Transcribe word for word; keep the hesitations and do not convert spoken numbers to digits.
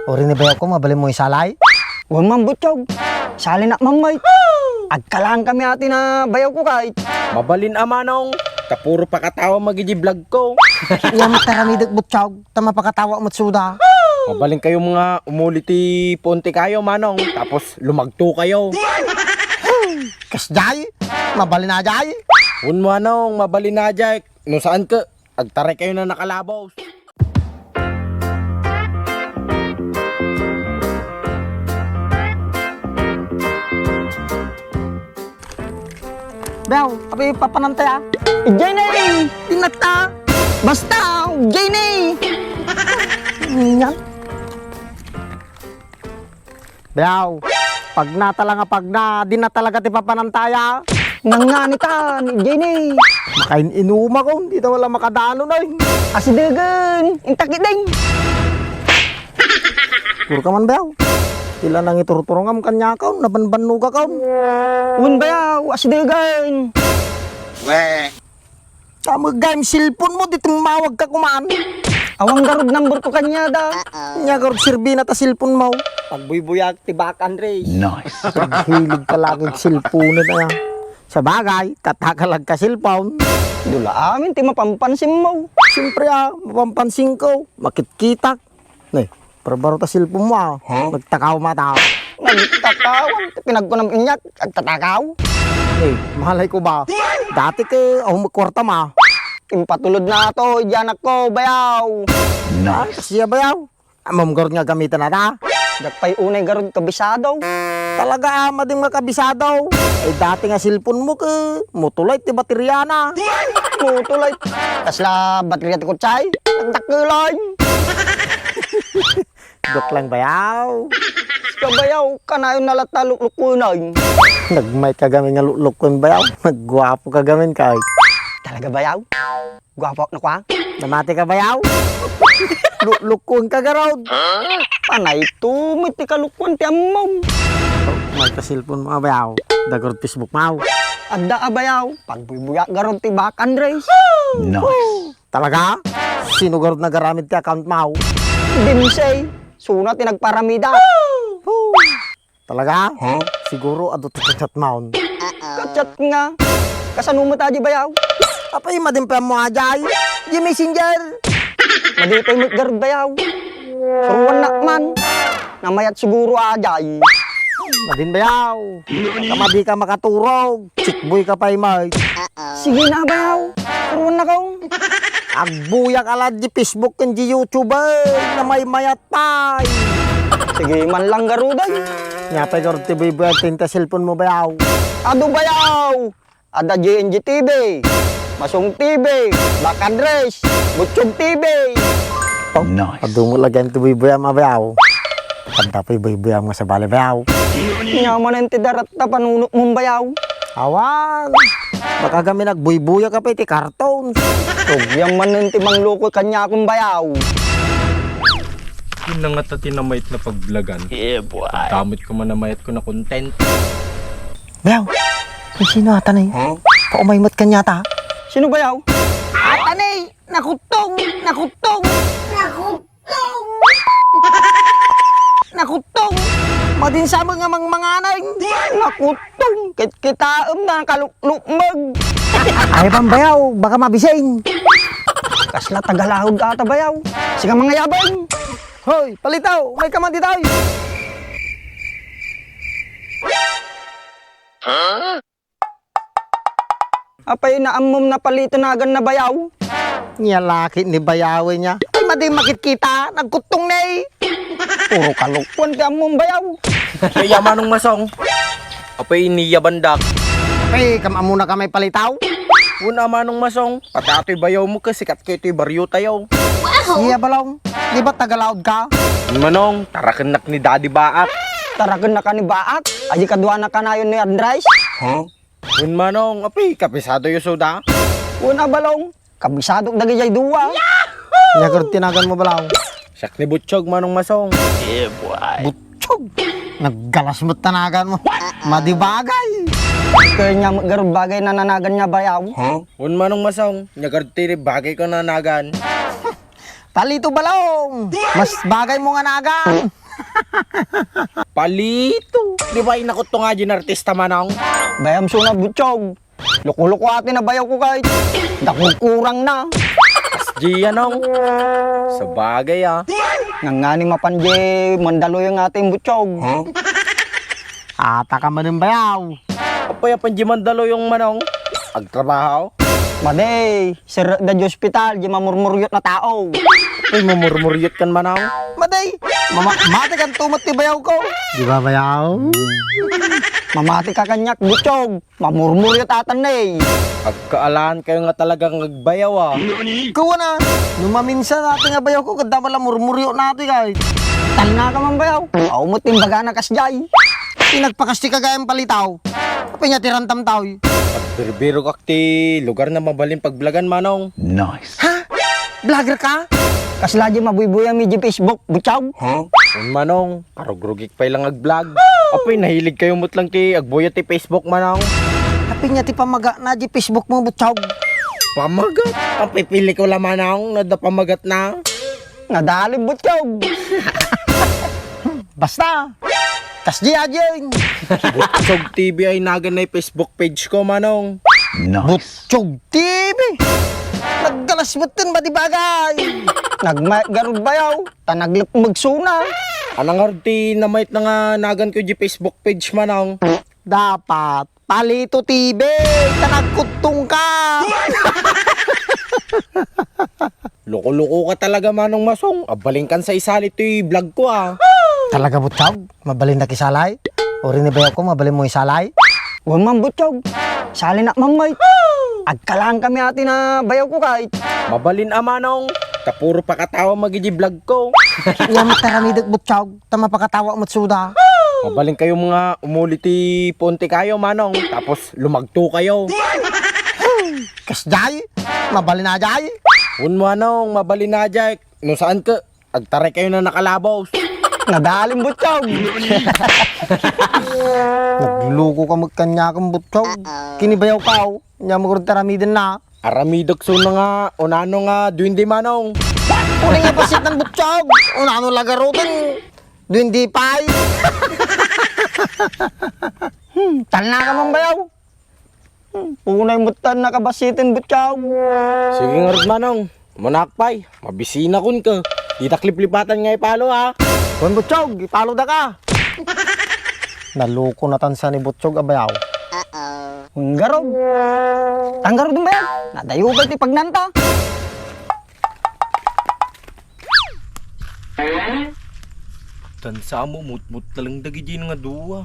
Uray ni bayawko, mabalinmo isalay? Wen man, Butchog. Salinak man met. Agkalaang kami a ti nabay-awko kay. Mabalin a, Manong. Ta puro pakatawa met idi vlog ko. Ania met ti aramidek, Butchog, ta mapakatawa met suda. Mabalin kayo nga umuli ti puon ti kayo, Manong. Tapos lumagto kayo. Kasdiay? Mabalin a diay? Wen, Manong, mabalin a diay. No saan ka, agtaray kayo na nakalabos. Bayaw, apay papananta ya? Idiay ne! Dinakta! Basta, idiay ne! Yan. Bayaw, pagna talaga, pagna, di na talaga ti papananta ya. Nangngani ta, ni Jenny. Makain-inumakon, di ta wala makadanon ay. Asidegen, intakit din. Puro ka man, bayaw. Sila nangiturturongam kaniakon, nabanbannogakon. Wen, bayaw, asidegen. Weh. Tama gayam cellphone mo, di tumawag ka kuman. Awan garud number ko kaniada. Ania garud sirbina ta cellphone mo? Pagbuybuyak ti back and race. Nice. Paghilig ka lagi cellphone na. Sabagay, tatakalag ka cellphone. Dula amin ti mapampansin mo. Siyempre, ah, mapampansin ko. Makitkitak. Nay, barbaro ta cellphone mo, ah. Huh? Nagtakaw mata. Nagtakaw? Pinagkunam inyak, agtatakaw? Eh, malay ko ba? Dati ke, awan met kuarta ma. Impatulod na to, idi anak ko, bayaw. Ah, siya bayaw? Ammom garud nga gamitan na ta? Diak pay unay garud kabisado. Talaga, ah, madi nga kabisado. Eh, dati nga cellphone mo ke, motolite ti bateriana. Motolite? Kasla bateria ti kotsay? Nagdakkelan. Joke lang, bayaw. Sika, bayaw, kanayon na latta luklukunan. Nagmayat ka gamin nga luklukon, bayaw. Nagguapo ka gamin, kay. Talaga, bayaw? Guapo na kwa? Namati ka, bayaw? Luklukon ka garud. Panay tumit ti kalukon ti ammom. Mayat ka cellphone mo, bayaw. Adda garud Facebook mo. Adda a, bayaw. Pagbuybuyak garud ti back and race. Nice. Talaga? Sino garud nagaramid ti account mo? Dimsey, suna ti nagparamida. Talaga? Huh? Siguro adu ti chat-chat mo. Ka-chat nga. Kasano met a di bayaw? Apay, madin pay ammo a diay. Di messenger. Madi pay met garud bayaw. Suruannak man. Namayat siguro a diay. Madin bayaw. Kamadi ka makaturog. Chickboy ka pay met. Sige na, bayaw. Suruannakon. Agbuyak a la di Facebook ken di YouTube, eh. Namaymayat pay. Sige man lang garud, ay. Nia pay garud ti buybuyak ti cellphone mo, bayaw. Adu, bayaw. Adda J N G T V, Masong T V, Back and Race, Butchog T V. Oh, nice. Adu met la gayam ti buybuyam a, bayaw. Adda pay buybuyam nga sabali, bayaw. Nia manen ti daratta panunotmon, bayaw. Awan. Baka gamin agbuybuyak a pay ti karton. Rugiam manen ti mangloko kaniakon, bayaw. Ania ngata ti namayat nga pagvlogan? Yeah, boy. Pagdamit ko man namayat ko na content. Bayaw, sino ata ni? Huh? Kaumay met kaniata. Sino, bayaw? Ata ni! Nakuttong! Nakuttong! Nakuttong! Nakuttong! Madin sa mga mangmanganay! Nakuttong! Kit-, kitaem na kaluklukmeg! Ay, pambayaw, baka mabising! Kasla tagalahog ata, bayaw. Sika mangayabang! Hoy, palitaw! May kaman ditoy! Apay, naammom na palito nagan na, bayaw? Nia laki ni bayaw nia. Ay, madi makitkita, nagkuttong ne. Puro kalukwan ti ammom, bayaw. Kaya Manong Masong. Apay, nia bandak. Apay, kam-, ammona ka may palitaw? Wen a, Manong Masong. Pati atoy bayaw mo, kasikat kayo itoy baryo tayo. Nia, balong. Di ba tagalaod ka? Manong, tarakennak ni Daddy Baak. Tarakennak ni Baak? Adi kaduana kanayon ni Andres? Huh? Wen, Manong, apay, kabisado yo suda? Wen a, balong, kabisado dagijay dua. Nia garud ti nagan mo, balong? Siak ni Butchog, Manong Masong. Yeah, boy. Butchog? Naggalas met ti nagan mo. Madi bagay. Kaya nia met garud bagay na nanagan nia, bayaw. Huh? Wen, Manong Masong, nia garud ti bagay ko nanagan. Palito Balong! Mas bagay mo nga nagan! Palito! Di ba inakot to nga dyan artista, Manong? Bayam suna, Butchog. Loko-loko ati na bayaw ko kahit nakukurang na. Kas Gia, Nong. Sabagay, ah. Nangani mapan di mandaloy ang ating Butchog. Ata ka manen bayaw. Apay apan di mandaloy yung Manong? Agtrabaho? Madi, sir, da di ospital, di mamurmuryot na tao. Uy, mamurmuryot kan Manong? Madi, mama, mati kan tumat ti bayaw ko. Di ba bayaw? Mamati ka kanyak, Butchog. Mamurmuryot atan na eh. Agkaalaan kayo nga talagang agbayaw, ah. Kuwan, ah. No maminsan ati nga bayaw ko, kadda pala murmuryo na ati kay. Talna ka man bayaw. Aw mo timbaga na kasjay. Pinagpakasti ka gayam palitaw. Apay niya ti rantam taoy. Agbirbiro kak ti lugar na mabalin pagbilagan, Manong. Nice. Ha? Vlogger ka? Kasla di mabuybuya mi di Facebook, Butchog? Huh? Un, Manong, karugrugik pay lang ag-vlog. Apay, nahilig kayo met lang ti agbuya ti Facebook, Manong. Apay niya ti pamaga na di Facebook mo, Butchog? Pamagat? Apay, pelikula, Manong, nadda pamagat na. Nadali, Butchog. Basta, kas di ajeng. Butchog T V ay nagan na Facebook page ko, Manong. Nice. Butchog T V. Naggalas met ten madibagay. Nagmayat garud bayaw, ta naglepmeg suna. Anang ngarud ti namayat na nga nagan ko di Facebook page, Manong? Dapat Palito T V, ta nagkuttong ka. Loko-loko ka talaga, Manong Masong. Abalin kan sa isali to'y vlog ko, ah. Talaga, Butchog? Mabalin na kisalay? Uri ni bayaw ko, mabalin mo isalay? Wan man, Butchog. Sali na, mamay. Agkalaan kami ati na bayaw ko, kay. Mabalin a, Manong. Ta puro pakatawa magidi vlog ko. Iya, mataramidek, Butchog. Ta mapakatawa met suda. Mabalin kayo mga umuli ti puon ti kayo, Manong. Tapos lumagto kayo. Kasjay? Mabalin a jay? Un, Manong, mabalin a jay. No saan ka, agtaray kayo na nakalabos. Nadalin, Butchog. Nagluko ka met kaniakan, Butchog. Kinibayaw ka, oh. Nya mo gurud taramiden na. Aramidek suna nga, unano nga, duwende, Manong. Uling nga pasit ng Butchog. Unano lagarutan? Duwende pay. Hmm, talna ka man bayaw. Hmm, unay met tan nakabasitan, Butchog. Sige ngarud, Manong. Manak pay, mabisina kun ka. Di ta kliplipatan nga ipalo, ha? Wan, Butchog, ipalo da ka. Naluko na tan sa ni Butchog a bayaw. Nggarod. Tanggarod mo yan. Nadayo ka ti pagnanta. Tansa mo, mutmut na lang dagiti nga dua.